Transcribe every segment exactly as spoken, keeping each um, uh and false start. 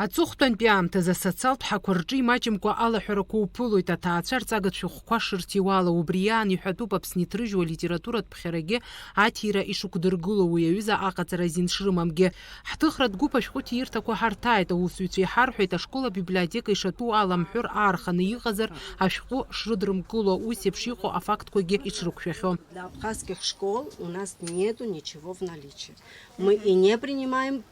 Аҵыхәтәантәи аамҭазы асоциалтә ҳақәа рҿы имаҷымкәа алаҳәарақәа уԥылоит, аҭаацәа рҵагатә шәҟәқәа шырҭиуала, убри аан иҳәатәуп Аԥсны иҭрыжьуа алитературатә ԥхьарагьы аҭира ишықәдыргыло, уи аҩыза аҟаҵара азин шрымамгьы. Ҳҭыхратә гәыԥ ашәҟәы ҭиирҭақәа ҳарҭааит, аусзуҩцәа иҳарҳәеит, ашкол абиблиотека ишатәу ала амҳәыр аарханы иҟазар, ашәҟәы шрыдрымкыло, ус еиԥш иҟоу афактқәагьы ишрықәшәахьоу. Для абхазских школ у нас нету ничего в наличии. Мы и не принимаем,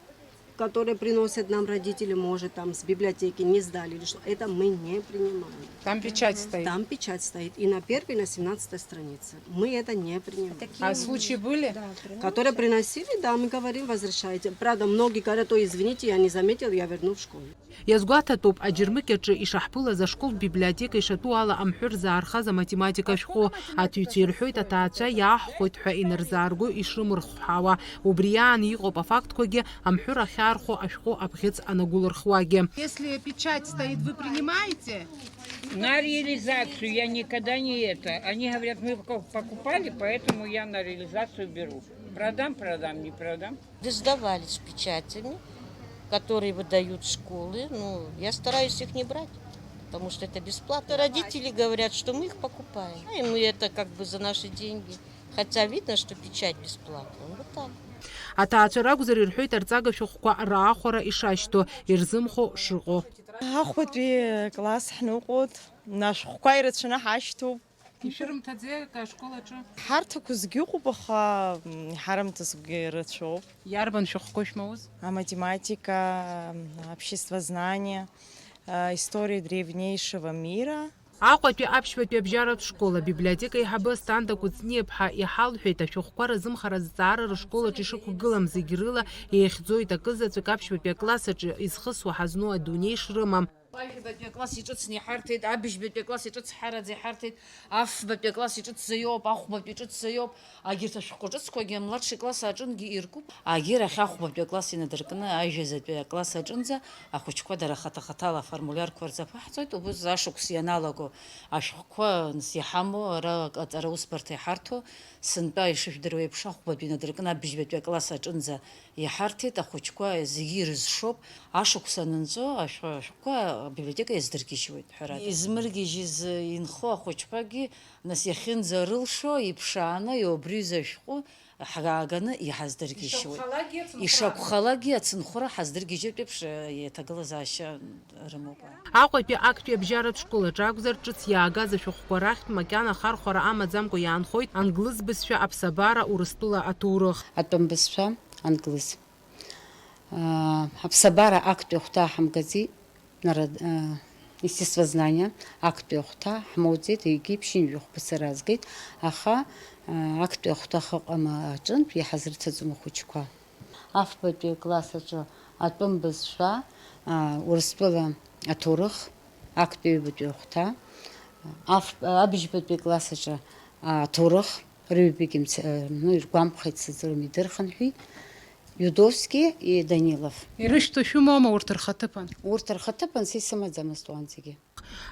которые приносят нам родители, может, там с библиотеки не сдали или что, это мы не принимаем. Там печать стоит. Там печать стоит. И на первой, и на семнадцатой странице. Мы это не принимаем. А случаи были? Да, приносят. Которые приносили, да, мы говорим, возвращайте. Правда, многие говорят: «Ой, извините, я не заметил, я верну в школу». Иазгәаҭатәуп, аџьармыкьаҿы ишаҳԥылаз ашколтә библиотека ишатәу ала амҳәыр заархаз аматематика ашәҟәы. Аҭыҩцәа ирҳәоит, аҭаацәа иааҳхәоит ҳәа инарзаарго ишрымырхәҳаауа. Убри аан иҟоуп афактқәагьы, амҳәыр ахьаархәо ашәҟәы абӷьыц анагәылырхуагьы. Если печать стоит, вы принимаете? На реализацию я никогда не это. Они говорят: «Мы пока покупали, поэтому я на реализацию беру. Продам, продам, не продам». Вы сдавались печатями, которые выдают школы. Ну, я стараюсь их не брать, потому что это бесплатно. Родители говорят, что мы их покупаем. И мы это как бы за наши деньги. Хотя видно, что печать бесплатная. Ну, вот так. Аҭаацәа ракәзар, ирҳәоит, арҵага шәҟәқәа раахәара ишашьҭоу, ирзымхо шыҟоу. Ахәбатәи класс ҳныҟәоит, ашәҟәқәа ирацәаны ҳашьҭоуп. Ишәырымҭаӡеи ашкол аҿы? Ҳарҭақәа зегьы ыҟоуп, аха, м, иҳарымҭазгьы рацәоуп. Иарбан шәҟәқәа шәмоуз? Аматематика, обществознание, история древнейшего мира. Аҟәатәи аԥшьбатәи абжьаратә школ абиблиотека аиҳабы Асҭанда Кәыҵниаԥҳа иҳалҳәеит, ашәҟәқәа разымхара азҵаара рышкол аҿы ишықәгылам зегь рыла еихьӡоит, акызаҵәык аԥшьбатәи акласс аҿы изхысуа ҳазну адунеи шрымам. Аҩбатәи акласс иҿыцны иҳарҭеит, абыжьбатәи акласс иҿыцҳараӡа иҳарҭеит, афбатәи акласс иҿыцӡа иоуп, ахәбатәи иҿыцӡа иоуп. Егьырҭ ашәҟәы ҿыцқәагьы амладши класс аҿынгьы иркуп. Егьырахь ахәбатәи акласс инадыркны ажәазатәи акласс аҿынӡа ахәыҷқәа дара хаҭа-хаҭала аформулиарқәа рзаԥаҳҵоит. Убыс ашықәс ианалаго ашәҟәқәа нас иҳамоу ара аҵара усбарҭа иҳарҭо, сынтәа ишыжәдыруа еиԥш, ахәбатәи инадыркны абыжьбатәи акласс аҿынӡа иҳарҭеит. Ахәыҷқәа зегьы ирызшоуп. Ашықәс анынҵәо ашә-, ашәҟәқәа абиблиотека иаздыргьежьуеит, ҳәарада. Измыргьежьыз инхо ахәыҷқәагьы нас иахьынӡарылшо иԥшааны, убри рзы ашәҟәы ҳгааганы иҳаздыргьежьуеит. Ишакәхалакгьы ацынхәра. Ишакәхалакгьы ацынхәра ҳаздыргьежьуеит еиԥш, еиҭагылазаашьа рымоуп. Аҟәатәи актәи абжьаратә школ аҿы акәзар, ҿыц иаагаз ашәҟәқәа рахьтә макьана ахархәара амаӡамкәа иаанхоит англыз бызшәа, аԥсабара, урыстәыла аҭоурых. Атәым бызшәа, англыз. Аа, аԥсабара актәи ахәҭа ҳамгаӡеит, нара-, аа, естествознание актәи ахәҭа ҳмоуӡеит, егьи ԥшьынҩажәи хәба сара аазгеит, аха, аа, актәи ахәҭа ахьыҟам аҿынтә иҳазрыцәаӡом ахәыҷқәа. Афбатәи акласс аҿы атәым бызшәа, аа, урыстәыла аҭоурых, актәи ҩбатәи ахәҭа, аф-, абыжьбатәи акласс аҿы аҭоурых, рыҩбагьы мц-, ну, иргәамԥхеит, сыздырам, идырхынҳәит, Иудовски и Данилов. Ирышәҭо шәымоума урҭ рхаҭыԥан? Урҭ рхаҭыԥан са исымаӡамызт уанӡагьы.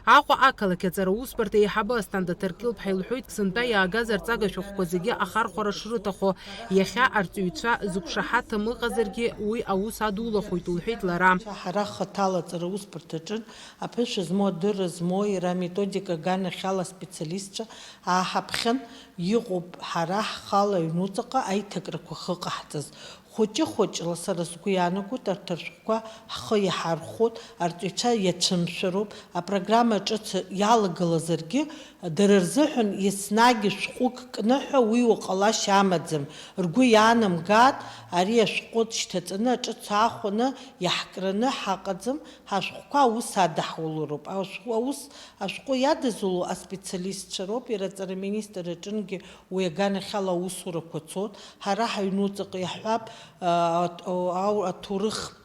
Аҟәа ақалақь аҵара усбарҭа аиҳабы Асҭанда Ҭаркьыл-ԥҳа илҳәоит, сынтәа иаагаз арҵага шәҟәқәа зегьы ахархәара шрыҭаху. Иахьа арҵаҩцәа зықәшаҳаҭым ыҟазаргьы, уи аус адулахоит, лҳәеит лара. Ҳара ҳхаҭала аҵара усбарҭаҿын аԥышәа змоу, адырра змоу, иара аметодика аганахьала аспециалистцәа ааҳаԥхьан, иҟоуп ҳара ҳхала аҩнуҵаҟа аиҭакрақәа ахьыҟаҳҵаз. Хәыҷы-хәыҷла сара сгәы иаанагоит, арҭ аршәҟәқәа ҳхы иаҳархәоит, арҵаҩцәа иацәымшәароуп, апрограмма ҿыц иалагылазаргьы, дара рзыҳәан еснагь шәҟәык кны ҳәа уиуа ҟалашьа амаӡам. Ргәы иаанамгааит, ари ашәҟәы шьҭаҵаны аҿыц аахәаны иаҳкраны ҳаҟаӡам, ҳашәҟәқәа аус адаҳулароуп. Ашәҟәы аус, ашәҟәы иадызуло аспециалистцәа роуп, иара аҵара аминистр аҿынгьы уи аганахьала аусурақәа цоит. Ҳара ҳаҩнуҵаҟа иаҳҳәап, а, аҭ-, ау-, аҭоурых,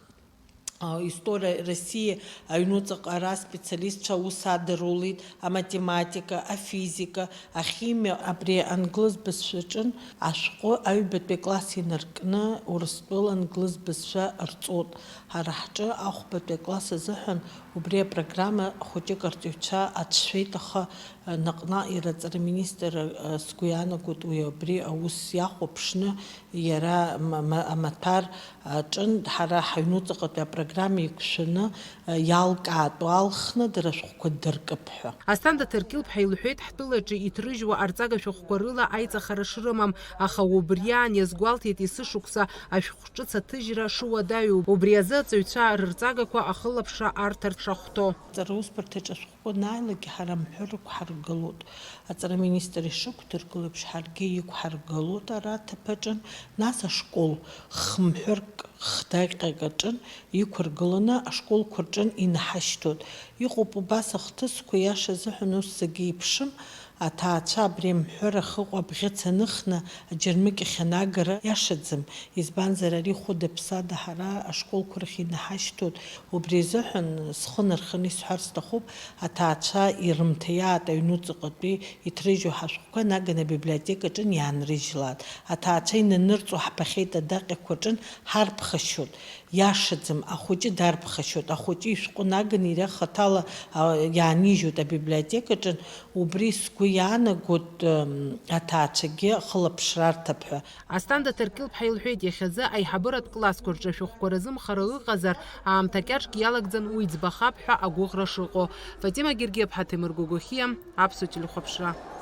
а, история России аҩнуҵаҟа ара аспециалистцәа аус адырулеит, аматематика, афизика, ахимиа. Абри англыз бызшәаҿын ашәҟәы аҩбатәи акласс инаркны Урыстәыла англыз бызшәа рҵоит. Ҳара ҳҿы ахәбатәи акласс азыҳәан убри апрограмма хәыҷык арҵаҩцәа ацәшәеит, аха Наҟ-наҟ иара аҵара министр, а, сгәы иаанагоит уи абри аус иахәаԥшны иара ма-, ма-, амаҭәар аҿын, ҳара ҳаҩнуҵаҟатәи апрограмма еиқәшәаны, а, иалкаатәу алхны дара ашәҟәқәа ддыркып ҳәа. Асҭанда Ҭаркьыл-ԥҳа илҳәеит, ҳтәылаҿы иҭрыжьуа арҵага шәҟәқәа рыла аиҵахара шрымам, аха убри аан иазгәалҭеит есышықәса ашәҟәҿыц аҭыжьра шыуадаҩу, убри азы аҵаҩцәа рырҵагақәа ахылаԥшра арҭар шахәҭоу. Аҵара усбарҭаҿы ашәҟәқәа анааилак, ҳара амҳәыр ықәҳаргылоит. Аҵара министр ишықәдыргыло еиԥш, ҳаргьы иқәҳаргылоит ара аҭыԥ аҿы, нас ашкол хмҳәырк, хдаҟьак аҿы иқәыргыланы ашколқәа рҿы инаҳашьҭуеит. Иҟоуп убас ахҭысқәа, иаша азыҳәан ус зегьы еиԥшым, аҭаацәа абри амҳәыр ахыҟоу абӷьыц аныхны аџьармыкьахь анагара иашаӡам, избанзар ари хәыда-ԥсада ҳара ашколқәа рахь инаҳашьҭуеит, убри азыҳәан схы нарханы исҳәар сҭахуп, аҭаацәа ирымҭа иаат аҩнуҵаҟатәи иҭрыжьу ҳашәҟәқәа наганы абиблиотекаҿын иаанрыжьлааит. Аҭаацәа инанырҵо ҳбахьеит адаҟьақәа рҿын ҳарԥхашьоит. Иашаӡам, ахәыҷы дарԥхашьоит, ахәыҷы ишәҟәы наганы иара хаҭала, а, иаанижьуеит абиблиотекаҿын, убри сгәы иаанагоит, м, аҭаацәагьы ахылаԥшра арҭап ҳәа. Асҭанда Ҭаркьыл-ԥҳа илҳәеит, иахьазы аиҳабыратә классқәа рҿы ашәҟәқәа рзымхара ыҟазар, аамҭа кьаҿк иалагӡан уи ӡбахап ҳәа агәыӷра шыҟоу. Фатима Гергиаԥҳа, Ҭемыр Гогохиа, Аԥсуа телехәаԥшра.